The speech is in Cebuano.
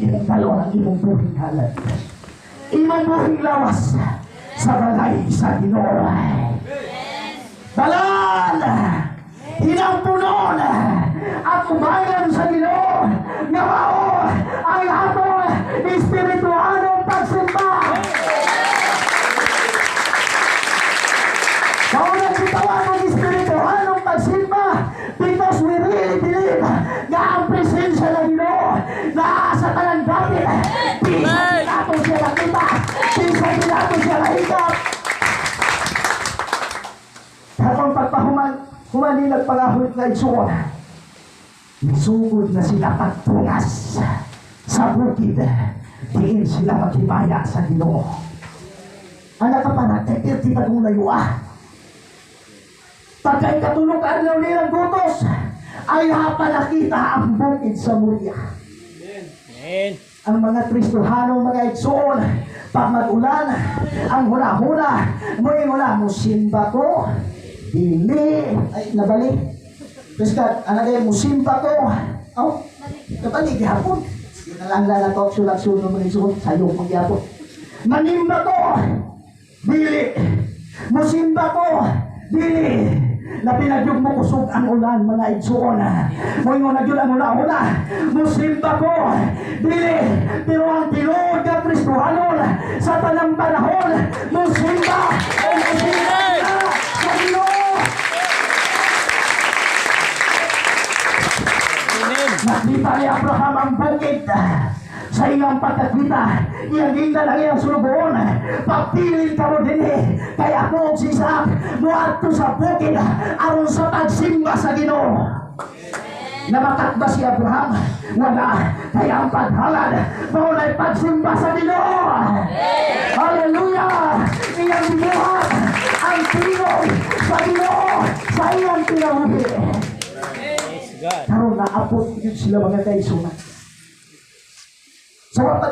Imong dal-on ang imong buhing halad, imong buhing lawas sa balay sa Ginoo. Balan! Hinampunon at umayan sa Ginoo nga mao ang atong espirituanong pagsimba. Mao na gitawag og espirituanong pagsimba because we really believe nga ang presensya ng Ginoo naa sa tanang dapit. Bisan nato siya makita, bisan nato siya mahigap. Katong pagpahuman, human nila pangahoy nga igsuon. Nisugod na sila pagtungas sa bukid. Diin sila maghimaya sa Ginoo. Ang nakapanat kay pirti pa kung layo ah. Pagka ikatulog ka adlaw nilang gutos, ay hapa nakita ang bukid sa Moria. Amen. Ang mga Kristohano, mga igsoon, pag mag-ulan, ang huna-huna, moingon na, "Musimba ko, dili," ay, nabali. Praise God, ano kayo, "Musimba ko," oh, nabali, gihapon. Yun na lang na to, aksyon-aksyon ng mga igsoon, sayo magyapon. "Manimba ko, dili. Musimba ko, dili." Na pinagyog mo kusog ang ulan, mga igsoon. Moingon na gyud ang huna-huna, "Musimba ko, dili." Pero ang tinuod nga Kristohanon sa tanang panahon, musimba o musimba na sa Ginoo. Amen. Nakita ni Abraham ang bukid. Sa iyang pagkakita, iyang gingnan ang iyang sulugoon, "Pagpilin ka mo dinhi, kay ako ug si Isaac moadto sa bukid aron sa pagsimba sa Ginoo." Namakat ba si Abraham? Wala. Kaya ang paghalad, mao na'y pagsimba sa Ginoo. Hallelujah! Iyang gibuhat ang tingog sa Ginoo sa iyang kinabuhi. Praise God. Karon naabot yun sila, mga kaigsuonan. Sa wa pa